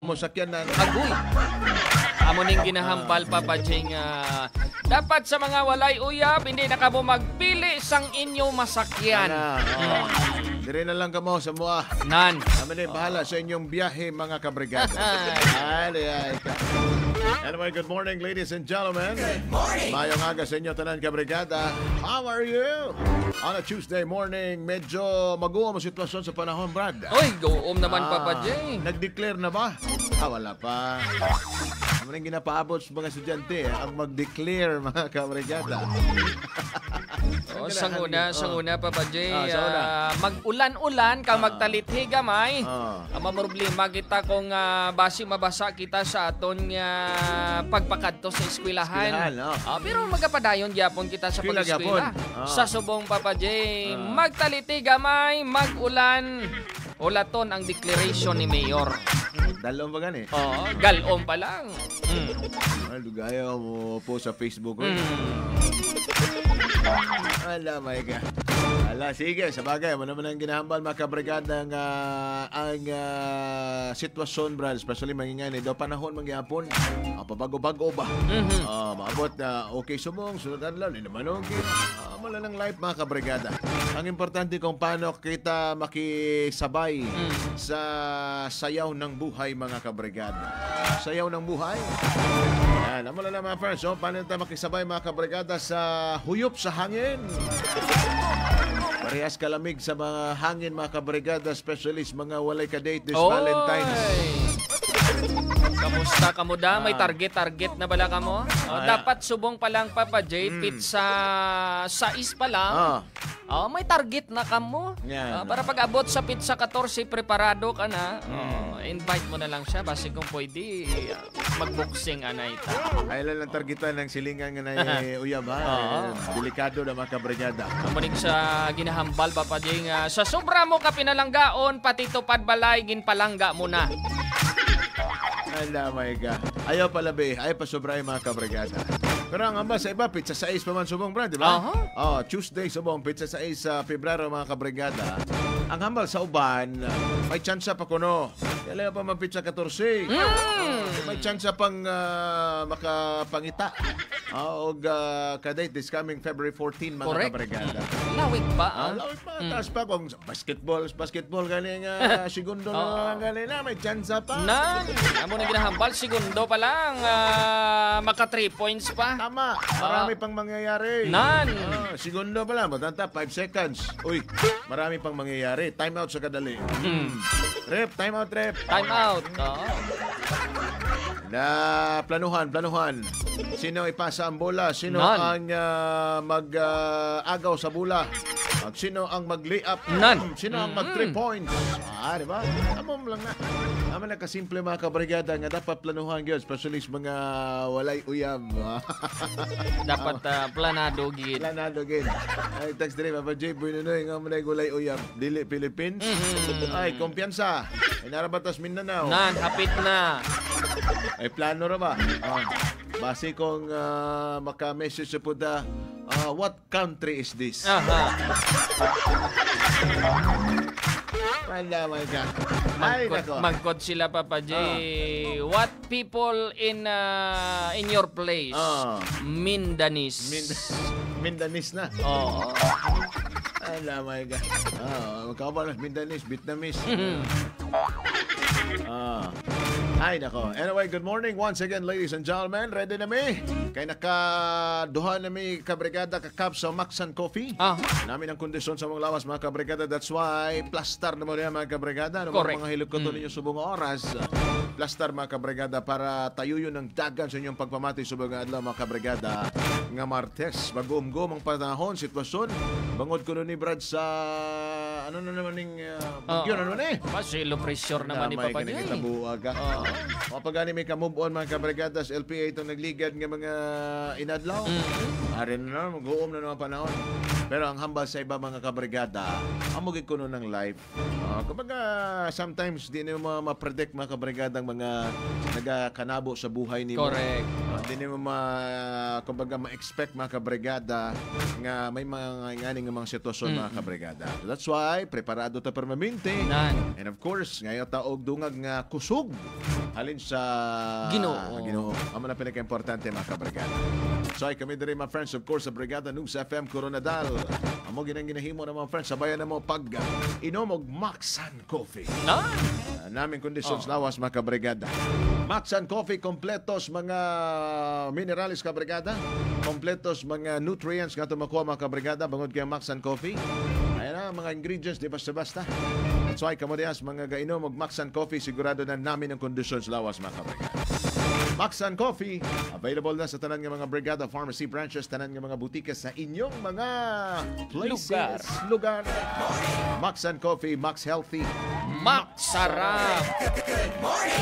Mo sakyanan. Agoy. Amo ning ginahambal, Papa J, nga dapat sa mga walay uyab, hindi na kamo magpili sang inyo masakyan. Ana, oh. Dire na lang kamo sa mua. Nan. Kami na bahala sa inyong biyahe, mga kabrigada. Ay, ay, ay. Anyway, good morning, ladies and gentlemen. Good morning. Mayong aga sa inyo tanan, kabrigada. How are you? On a Tuesday morning, medyo maguom ang sitwasyon sa panahon, Brad. Oy, guom naman, Papa J. Nag-declare na ba? Ah, wala pa. Ano nang ginapaabot sa mga estudyante, ang mag-declare, mga kabrigada. Oh, sang una, Papa J, Ah, sa una. Mag-ulan-ulan kang magtalithi gamay. Ah. Ang mamroblema kita kung basi mabasa kita sa aton nga pagpakadto sa eskwelahan. Eskwelahan, oh. Ah, pero magapadayon gyapon kita sa Eskwela pag-eskwela. gyapon. Ah. Sa subong, Papa J, magtaliti gamay, mag-ulan. Ulaton ang declaration ni Mayor. Dalom ba gani? Oo, galom pa lang. Ay, dugaya mo po sa Facebook. Ala, my God. Ala, sige, sa bagay, ano naman ang ginahambal, mga kabrigada, nga ang sitwasyon, Brad, especially mangingani, daw panahon mangyapon, pabago-bago ba? Ah, maabot na okay sumong, sunod adlaw, di naman okay. Ah, wala ng life, mga kabrigada. Ang importante kung paano kita makisabay sa sayaw ng buhay, mga kabrigada. Sayaw ng buhay. Yan, amo na lang, mga friends. So, paano tayo makisabay, mga kabrigada, sa huyop sa hangin? Parehas kalamig sa mga hangin, mga kabrigada, specialist, mga walay ka-date this Oy! Valentine's. Kamusta kamo da? May target-target na bala kamo? Oh, dapat subong pa lang, Papa J, pizza 6 pa lang. Oh, may target na kamo. Yan. Ah, para pag abot sa petsa 14, preparado ka na. Oh, invite mo na lang siya. Basi kung pwede, mag-boxing anay ta. Ay lang lang targetan ng silingan nga na uyab ha. Oo. Eh, delikado na, mga kabrigada. Amunig sa ginahambal, Papa J, nga sa sobra mo ka pinalanggaon, pati tupad balay, ginpalangga mo na. Ala my God. Ayaw pala be, ayaw pa sobra yung mga kabrigada. Pero ang amba sa iba, petsa 6 pa man subong, Brad, di ba? Aha. Oh, Tuesday subong, petsa 6 sa Pebrero, mga kabrigada. Ang hambal sa uban, may tsansa pa kuno. Kaya pa man petsa 14. May tsansa pang makapangita. Og kadate this coming February 14, mga kabrigada. Lawig pa. Ah, Ah. lawig pa. Taas pa kung basketball, basketball gani nga segundo na lang gani na may tsansa pa. Nan, amo na ginahambal, segundo pa lang, maka 3 points pa. Tama. Marami pang mangyayari. Nan. Ah, segundo pa lang, matanta, 5 seconds. Uy, marami pang mangyayari. Time out sa kadali. Ref, time out, ref. Time out. Oo. Na planuhan, planuhan. Sino ipasa ang bola? Sino Nan. ang mag-agaw sa bola? At sino ang mag-lay up? Nan. Sino ang mag 3 points? Ah, di ba? Amo mo lang na. Amo na kasimple, mga kabrigada, nga dapat planuhan gyud, especially sa mga walay uyab. Dapat planado gid. Planado gid. Ay, text dire Papa J Boy Nunoy nga mo na gulay uyab. Dili Philippines. Ay, kumpiyansa. Ay, narabatas Mindanao. Nan, hapit na. Ay, plano ra ba? Ah, base kung maka-message sa puta, "What country is this?" Aha. Wala, my God. Ay, Magkod, nako. magkod sila, Papa J. What people in your place? Mindanis. Mindanis na. Oo. Ala, my God. Ah, magkakabal, Mindanis, Vietnamese. Ah. Ay, nako. Anyway, good morning once again, ladies and gentlemen. Ready na mi? Kay nakaduha na mi kabrigada kakap sa Maxan Coffee. Namin ang kondisyon sa mga lawas, mga kabrigada. That's why, plastar na mo niya, mga kabrigada. Ano mga hilikoto ninyo subong oras. Plastar, mga kabrigada, para tayo yun ng dagan sa inyong pagpamati subong adlaw, mga kabrigada, nga Martes. Bagumgum ang panahon, sitwasyon. Bangod ko ni Brad sa ano na naman ning bagyo na naman eh. Kasi low pressure naman ni Damay Papa ka J. na kita buwag. Oo. Mapagani may ka-move on, mga kabrigada, sa LPA itong nagligad nga mga inadlaw. Ari na naman, mag-uom na naman panahon. Pero ang hambal sa iba, mga kabrigada, amo gid kuno ng life. Kumbaga, sometimes di nimo ma-predict, mga kabrigada, ang mga nagakanabo sa buhay nimo. Correct. Di nimo kumbaga ma-expect, mga kabrigada, nga may mga ngani nga mga sitwasyon, mga kabrigada. So that's why preparado ta permanente. Nan. And of course, ngayo ta og dungag nga kusog halin sa Ginoo. Ginoo. Amo na pinaka-importante, mga kabrigada. So ay kami diri, mga friends, of course, sa Brigada News FM Koronadal. Amo ginang ginahimo na, mga friends, sabayan na mo pag inom og Maxan Coffee. Nan. Naming kondisyon sa lawas, mga kabrigada. Maxan Coffee, kompletos mga minerales, kabrigada. Kompletos mga nutrients nga makuha, mga kabrigada, bangod kay Maxan Coffee. Ayan na, mga ingredients, di basta-basta. That's why kamo diyas mga gainom og Maxan Coffee, sigurado na namin ang kondisyon sa lawas, mga kabrigada. Maxan Coffee, available na sa tanan nga mga Brigada Pharmacy branches, tanan nga mga butika sa inyong mga places, lugar. Maxan Coffee, Max Healthy. Max Sarap.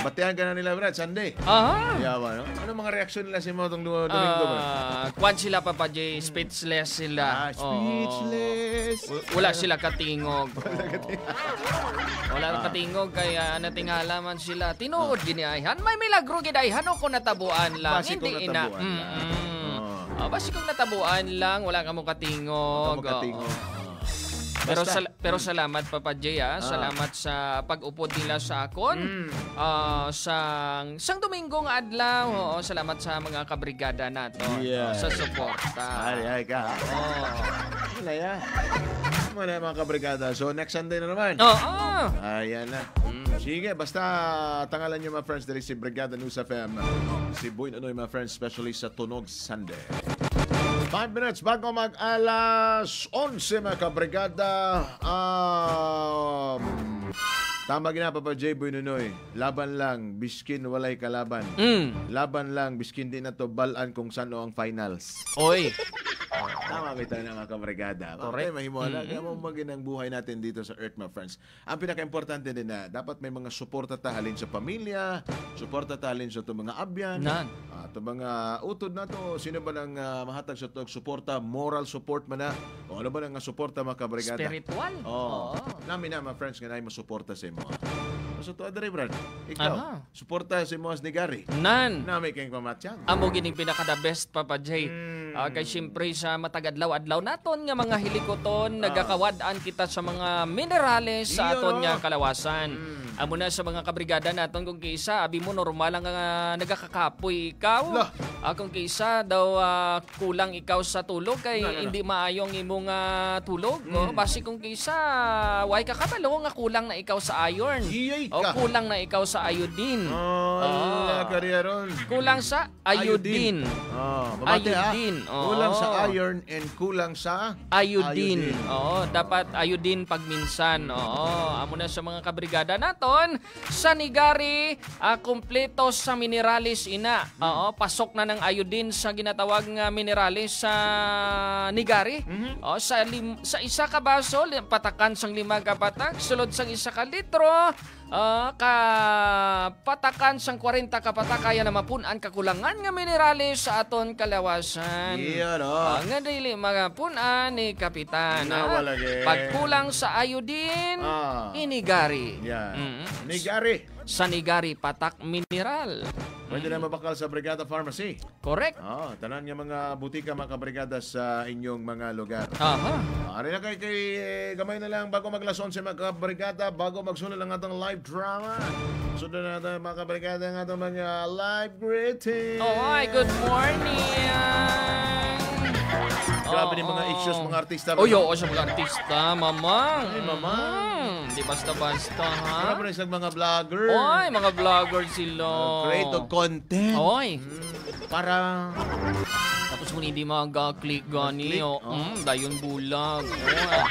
Batihan ka na nila, Brad, Sunday. Aha. Yawa, no? Ano mga reaksyon nila sa mga itong Domingo, Brad? Kwan sila, Papa J, speechless sila. Ah, speechless. Oo. Wala sila katingog. Wala katingog kaya natingala man sila. Tinuod gini ayhan. May milagro gid ayhan o kung natabuan lang. Basi kung Hindi ina. natabuan lang. Oo. Basi kung natabuan lang, wala ka mo katingog. Wala mo katingog. Oo. Pero Basta. pero salamat, Papa J, ah. Salamat sa pag-upod nila sa akon. Sang Domingo nga adlaw. Oo, salamat sa mga kabrigada nato. Sa suporta. Ay, ay ka. Oo. Wala ya. Wala, mga kabrigada. So next Sunday na naman. Oo. Ayan na. Sige, basta tangalan nyo, mga friends, diri si Brigada News FM. Si Boy Nonoy, mga friends, especially sa Tunog Sunday. 5 minutes bago mag alas 11, mga kabrigada. Tama gina, Papa J. Boy Nonoy. Laban lang, biskin walay kalaban. Laban lang, biskin di na to balaan kung saan ang finals. Oy. Tama kita na, mga kabrigada. Correct. Correct. Mahimo mm-hmm. Mo maging ang buhay natin dito sa Earth, my friends. Ang pinaka-importante din na dapat may mga suporta ta halin sa pamilya, suporta ta halin sa itong mga abyan, Nan. Itong mga utod na to, sino ba nang mahatag sa itong suporta, moral support man na, o ano ba nang suporta, mga kabrigada? Spiritual. Oh. Namin na, mga friends, nga na masuporta sa imo. So, to adre, Brad. Ikaw, suporta sa imo as ni Gary. Nan. Nami kayong pamatyang. Amo gining pinaka the best, Papa J. Kay siyempre sa matag adlaw-adlaw naton nga mga hilikoton, nagakawad-an kita sa mga minerales sa Iyo, aton no? nga kalawasan. Amo na sa mga kabrigada naton, kung kaysa abi mo normal ang nagakakapoy ikaw. Lah. Kung kaysa daw kulang ikaw sa tulog kay No, no, no. hindi maayong imong tulog. Oh, basi kung kaysa way ka kabalo nga kulang na ikaw sa iron. Iyay O ka. kulang na ikaw sa iodine. Oh, karyaron. Kulang sa iodine. Oh, babate, ha? Iodine, oo. Kulang sa iron and kulang sa Iodine. Oo, dapat iodine pagminsan. Oo, amo na sa mga kabrigada naton sa Nigari, kumpleto sa minerales ina. Oo, pasok na ng iodine sa ginatawag nga minerales sa Nigari. Oo, sa isa ka baso, patakan sang 5 ka patak, sulod sang 1 ka litro, ka patakan sang 40 ka patak, kaya na mapun-an kakulangan nga minerales sa aton kalawasan. Iyan, oh. Nga dili magapunan ni Kapitan. Nawala gid. Pagkulang sa iodine, inigari. Yan. Nigari. Sa Nigari, patak mineral. Pwede na mabakal sa Brigada Pharmacy. Correct. Oh, tanan nga mga butika, mga kabrigada, sa inyong mga lugar. Ari na kay eh, gamay na lang bago mag-alas 11, mga kabrigada, bago magsunod ang atong live drama. Sunod na natin, mga kabrigada, ang atong mga live greeting. Oh, hi, good morning. Grabe ni mga issues mga artista. Uy, oo, sa mga artista, mamang. Ay, mamang. Di basta-basta, ha? Grabe rin sa mga vlogger. Oy, mga vlogger sila. Create of content. Oy. Para Tapos kung hindi mag-click gani, Mag-click, oh, oh. Dayon bulag. Oh.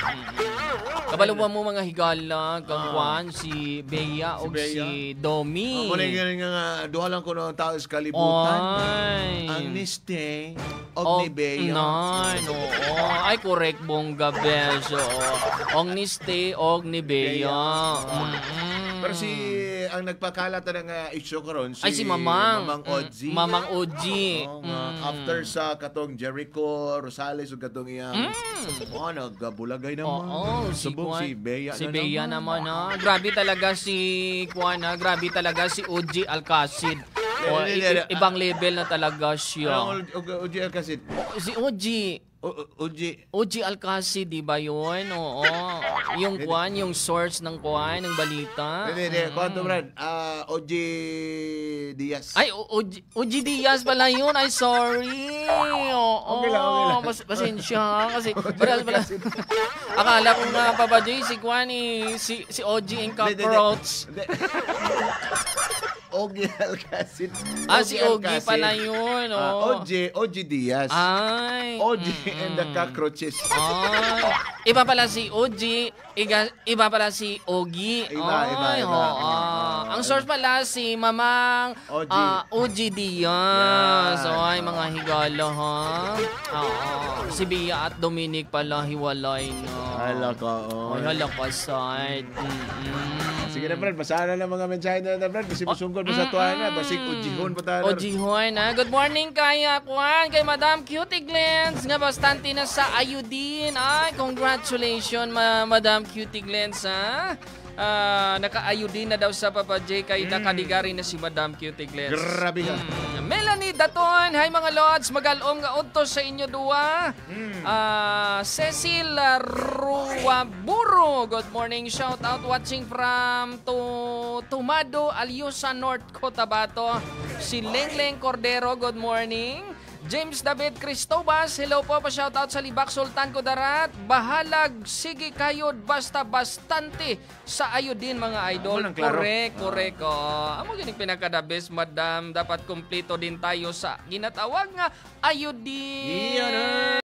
Kabalo ba mo, mga higala, kang kwan, si Bea Si o Bea. si Domi. Mo na nga duha lang kuno ang tao sa kalibutan. Oy. Ang Niste og ni Bea. Nan, oo. Ay, correct, bongga beso. Oo. Og ni Ste, og ni Bea. Bea. Pero si ang Ang nagpakalat ng issue karon si Ay, si Mamang. Mamang Oji. Mamang Oji. Oo nga. After sa katong Jericho Rosales ug katong iyang oh, nagabulagay naman. Oo, si Subong Kwan. si Bea Si na Bea naman, ha. Grabe talaga si Kwan, ha. Grabe talaga si Oji Alcacid. O, Hindi, hindi, hindi. ibang level na talaga siya. Anong Oji Alcacid? Si Oji. Oji. Oji Alcacid, di ba yun? Oo. Yung Kwan, yung source ng Kwan, ng balita. Hindi, hindi. Kwanto, Brad? Ah, Oji Diaz. Ay, Oji Diaz pala yun. Ay, sorry. Oo. Okay lang, okay lang. Pasensya. Kasi, parehas pala. Akala ko nga, Papa J, si Kwan eh, si Oji and Hindi, hindi, hindi. Cockroach. Hindi. Ogie Alcacid. Ah, si Ogie Alcacid. pala yun. Ah, Oo. Oji, Oji Diaz. Ay. Oji and the Cockroaches. Ay. Iba pala si Oji, iba pala si Ogie. Iba, iba, Ay, iba. oo. Ah, Ang source pala si Mamang Oji. Oji Diaz. Yan. Ay, mga higala ha. Oo. Si Bea at Dominic pala hiwalay na. Hala ka, oh. Ay, hala ka, side. Sige na, Brad. Basahan na lang mga mensahe na na, Brad. Kasi musungkol pa sa tuwa na. Basig ujihon pa tayo. Ojihon, ha? Good morning kay Kwan, kay Madam Cutie Glens. Nga bastante na sa Ayudin. Ay, congratulations, Madam Cutie Glens, ha? Naka-ayudin na daw sa Papa J kay nakadigari na si Madam Cutie Glens. Grabe ka. Melanie Daton, hi mga lods, magalom nga udto sa inyo duwa. Cecil Ruaburo, good morning. Shout out watching from to Tumado, Alyusa, North Cotabato. Si Lengleng Cordero, good morning. James David Cristobas, hello po, pa-shout out sa Libak Sultan Kudarat. Bahalag, sige kayod, basta bastante sa ayodin mga idol. Amo nang klaro. Correct, correct. Oh. Amo gining pinaka the best, madam. Dapat kumpleto din tayo sa ginatawag nga ayodin. Iyan, eh.